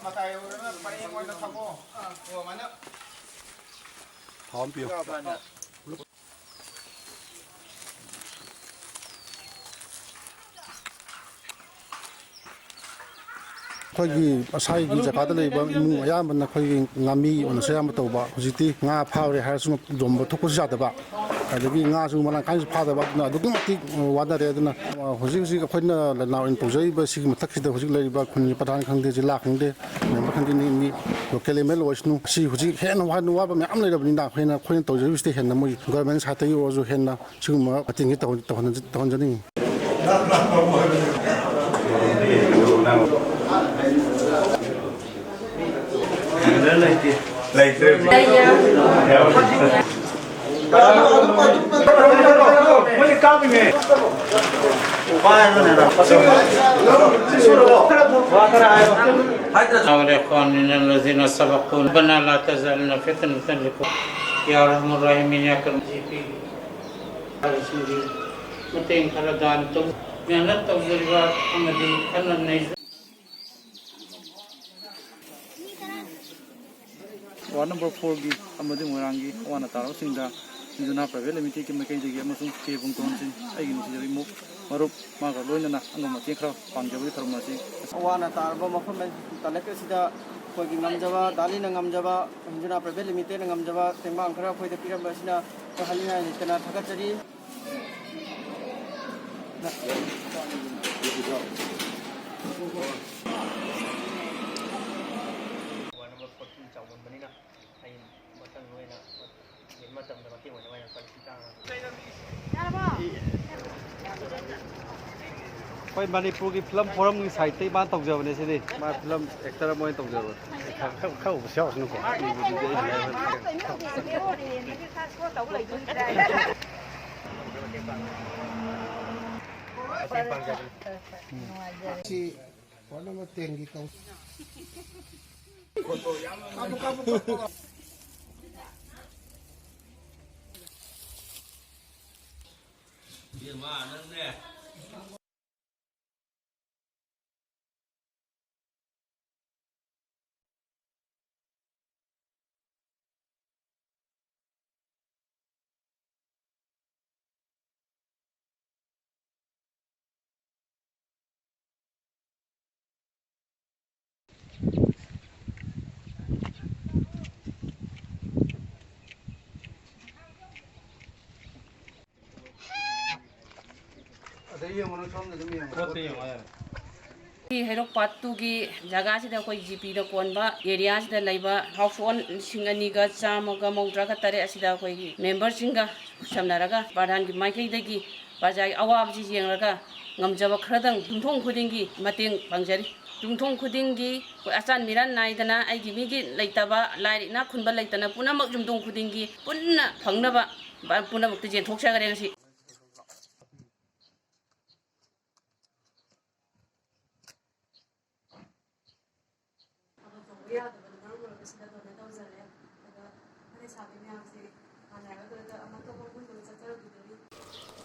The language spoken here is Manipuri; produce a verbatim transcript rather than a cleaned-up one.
ꯃꯇꯥꯏ ꯑꯣꯏꯔꯒ ꯄꯔꯦꯡ ꯑꯣꯏꯅ ꯊꯝꯃꯣ꯫ ꯑꯣ, ꯑꯗꯨꯃꯥꯏꯅ꯫ ꯊꯥꯎ ꯑꯃ ꯄꯤꯌꯨ꯫ ꯑꯩꯈꯣꯏꯒꯤ ꯉꯁꯥꯏꯒꯤ ꯖꯒꯥꯗ ꯂꯩꯕ ꯏꯃꯨꯡ ꯑꯌꯥꯝꯕꯅ ꯑꯩꯈꯣꯏꯒꯤ ꯉꯥꯃꯤ ꯑꯣꯏꯅꯁꯨ ꯑꯌꯥꯝꯕ ꯇꯧꯕ꯫ ꯍꯧꯖꯤꯛꯇꯤ ꯉꯥ ꯐꯥꯎꯔꯦ ꯍꯥꯏꯔꯁꯨ ꯌꯣꯟꯕ ꯊꯣꯛꯄꯁꯨ ꯌꯥꯗꯕ, ꯑꯗꯒꯤ ꯉꯥꯁꯨ ꯃꯔꯥꯡ ꯀꯥꯏꯅꯁꯨ ꯐꯥꯗꯕ, ꯑꯗꯨꯅ ꯑꯗꯨꯛꯀꯤ ꯃꯇꯤꯛ ꯋꯥꯅꯔꯦ꯫ ꯑꯗꯨꯅ ꯍꯧꯖꯤꯛ ꯍꯧꯖꯤꯛ ꯑꯩꯈꯣꯏꯅ ꯂꯅꯥꯏ ꯑꯣꯏꯅ ꯇꯧꯖꯔꯤꯕ ꯁꯤꯒꯤ ꯃꯊꯛꯁꯤꯗ ꯍꯧꯖꯤꯛ ꯂꯩꯔꯤꯕ ꯈꯨꯟꯒꯤ ꯄ꯭ꯔꯙꯥꯟ ꯈꯪꯗꯦ, ꯖꯤꯂꯥ ꯈꯪꯗꯦ, ꯃꯦꯝꯕꯔ ꯈꯪꯗꯦ, ꯃꯤ, ꯃꯤ ꯂꯣꯀꯦꯜ ꯑꯦꯝ ꯑꯦꯜ ꯑꯣꯏꯁꯅꯨ, ꯁꯤ ꯍꯧꯖꯤꯛ ꯍꯦꯟꯅ ꯋꯥ-, ꯋꯥꯕ ꯃꯌꯥꯝ ꯂꯩꯔꯕꯅꯤꯅ ꯑꯩꯈꯣꯏꯅ, ꯑꯩꯈꯣꯏꯅ ꯇꯧꯖꯔꯤꯕꯁꯤꯗꯩ ꯍꯦꯟꯅ ꯃꯣꯏ ꯒꯣꯔꯃꯦꯟ ꯁꯥꯏꯠꯇꯒꯤ ꯑꯣꯏꯔꯁꯨ ꯍꯦꯟꯅ ꯁꯤꯒꯨꯝꯕ ꯃꯇꯦꯡꯁꯦ ꯇꯧꯍꯟ-, ꯇꯧꯍꯟ-, ꯇꯧꯍꯟꯖꯅꯤꯡꯉꯤ꯫ ꯂꯩꯇ꯭ꯔꯦ꯫ ꯃꯣꯏꯅ ꯀꯥꯞꯄꯤꯃꯦ꯫ والإخواننا الذين سبقونا. ربنا لا تجعلنا فتنة للقوم. يا أرحم الراحمين، يا كريم. ꯃꯇꯦꯡ ꯈꯔ ꯗꯥꯟ ꯇꯧ-, ꯃꯦꯍꯅꯠ ꯇꯧꯖꯔꯤꯕ ꯑꯃꯗꯤ ꯀꯟꯅ ꯅꯩꯖ-, ꯋꯥꯔꯗ ꯅꯝꯕꯔ ꯐꯣꯔꯒꯤ ꯑꯃꯗꯤ ꯃꯣꯏꯔꯥꯡꯒꯤ ꯑꯋꯥ ꯑꯅꯥ ꯇꯥꯔꯕꯁꯤꯡꯗ ꯁꯤꯟꯖꯨꯅꯥ ꯄ꯭ꯔꯥꯏꯚꯦꯠ ꯂꯤꯃꯤꯇꯦꯠꯀꯤ ꯃꯥꯏꯀꯩꯗꯒꯤ ꯑꯃꯁꯨꯡ ꯀꯦ ꯄꯨꯡꯗꯣꯟꯁꯤꯡ, ꯑꯩꯒꯤ ꯅꯨꯡꯁꯤꯖꯕ ꯏꯃꯨꯡ ꯃꯔꯨꯞ ꯃꯥꯒ ꯂꯣꯏꯅꯅ ꯑꯉꯝꯕ ꯃꯇꯦꯡ ꯈꯔ ꯄꯥꯡꯖꯕꯒꯤ ꯊꯧꯔꯝ ꯑꯁꯤ ꯑꯋꯥ ꯑꯅꯥ ꯇꯥꯔꯕ ꯃꯐꯝ ꯇꯥꯂꯛ ꯑꯁꯤꯗ ꯑꯩꯈꯣꯏꯒꯤ ꯉꯝꯖꯕ, ꯗꯥꯂꯤꯅ ꯉꯝꯖꯕ, ꯁꯤꯟꯖꯨꯅꯥ ꯄ꯭ꯔꯥꯏꯚꯦꯠ ꯂꯤꯃꯤꯇꯦꯠꯅ ꯉꯝꯖꯕ ꯇꯦꯡꯕꯥꯡ ꯈꯔ ꯑꯩꯈꯣꯏꯗ ꯄꯤꯔꯝꯕ ꯑꯁꯤꯅ ꯑꯩꯈꯣꯏ ꯍꯥꯏꯅꯤꯡꯉꯥꯏ ꯂꯩꯇꯅ ꯊꯥꯒꯠꯆꯔꯤ꯫ ꯋꯥꯔꯗ ꯅꯝꯕꯔ ꯐꯣꯔꯇꯤꯟ ꯆꯥꯎꯃꯟꯕꯅꯤꯅ ꯑꯩ ꯃꯊꯪ ꯅꯣꯏꯅ ꯌꯦꯟ ꯃꯇꯝꯗ ꯃꯇꯦꯡ ꯑꯣꯏꯅꯕ ꯑꯩꯅ ꯂꯨꯄꯥ ꯂꯤꯁꯤꯡ ꯇꯔꯥ ꯌꯥꯔꯕꯣ? ꯑꯩꯈꯣꯏ ꯃꯅꯤꯄꯨꯔꯒꯤ ꯐꯤꯂꯝ ꯐꯣꯔꯝꯒꯤ ꯁꯥꯏꯠꯇꯒꯤ ꯃꯥꯅ ꯇꯧꯖꯕꯅꯦ ꯁꯤꯗꯤ꯫ ꯃꯥ ꯐꯤꯂꯝ ꯑꯦꯛꯇꯔ ꯑꯃ ꯑꯣꯏꯅ ꯇꯧꯖꯕꯅꯦ꯫ ꯈꯔ, ꯈꯔ, ꯈꯔ ꯎꯕꯁꯨ ꯌꯥꯎꯁꯅꯨꯀꯣ꯫ ꯎꯕꯗꯨꯗꯤ ꯑꯩꯅ ꯍꯥꯏꯕ ꯅꯠꯇꯦ꯫ ꯃꯇꯦꯡ ꯄꯥꯡꯖꯕꯅꯤ꯫ ꯁꯤ ꯋꯥꯔꯗ ꯅꯝꯕꯔ ꯇꯦꯟꯒꯤ ꯀꯥꯎꯟ-, ꯏꯕꯦꯝꯃ, ꯅꯪꯅꯦ꯫ ꯍꯩꯔꯣꯛ ꯄꯥꯔꯠ ꯇꯨꯒꯤ ꯖꯒꯥꯁꯤꯗ ꯑꯩꯈꯣꯏ ꯖꯤ ꯄꯤꯗ ꯀꯣꯟꯕ ꯑꯦꯔꯤꯌꯥꯁꯤꯗ ꯂꯩꯕ ꯍꯥꯎꯁ ꯍꯣꯜ ꯂꯤꯁꯤꯡ ꯑꯅꯤꯒ ꯆꯥꯝꯃꯒ ꯃꯧꯗ꯭ꯔꯥꯒ ꯇꯔꯦꯠ ꯑꯁꯤꯗ ꯑꯩꯈꯣꯏꯒꯤ ꯃꯦꯝꯕꯔꯁꯤꯡꯒ ꯈꯨꯠꯁꯝꯅꯔꯒ ꯄ꯭ꯔꯙꯥꯟꯒꯤ ꯃꯥꯏꯀꯩꯗꯒꯤ ꯄ꯭ꯔꯖꯥꯒꯤ ꯑꯋꯥꯕꯁꯤ ꯌꯦꯡꯂꯒ ꯉꯝꯖꯕ ꯈꯔꯗꯪ ꯌꯨꯝꯊꯣꯡ ꯈꯨꯗꯤꯡꯒꯤ ꯃꯇꯦꯡ ꯄꯥꯡꯖꯔꯤ꯫ ꯌꯨꯝꯊꯣꯡ ꯈꯨꯗꯤꯡꯒꯤ ꯑꯩꯈꯣꯏ ꯑꯆꯥꯟ ꯃꯤꯔꯥꯟ ꯅꯥꯏꯗꯅ ꯑꯩꯒꯤ ꯃꯤꯒꯤ ꯂꯩꯇꯕ, ꯂꯥꯏꯔ ꯏꯅꯥꯛ ꯈꯨꯟꯕ ꯂꯩꯇꯅ ꯄꯨꯝꯅꯃꯛ ꯌꯨꯝꯊꯣꯡ ꯈꯨꯗꯤꯡꯒꯤ ꯄꯨꯟꯅ ꯐꯪꯅꯕ ꯄꯨꯝꯅꯃꯛꯇ ꯌꯦꯟꯊꯣꯛꯆꯈꯔꯦ ꯉꯁꯤ꯫ ꯊꯕꯛ ꯇꯧꯕ ꯌꯥꯗꯕꯅ ꯃꯔꯝ ꯑꯣꯏꯔꯒ ꯁꯤꯗ ꯗꯣꯅꯦꯠ ꯇꯧꯖꯔꯦ꯫ ꯑꯗꯨꯒ ꯑꯩꯈꯣꯏ ꯂꯩꯁꯥꯕꯤ ꯃꯌꯥꯝꯁꯤ ꯃꯥꯟꯅꯔꯒ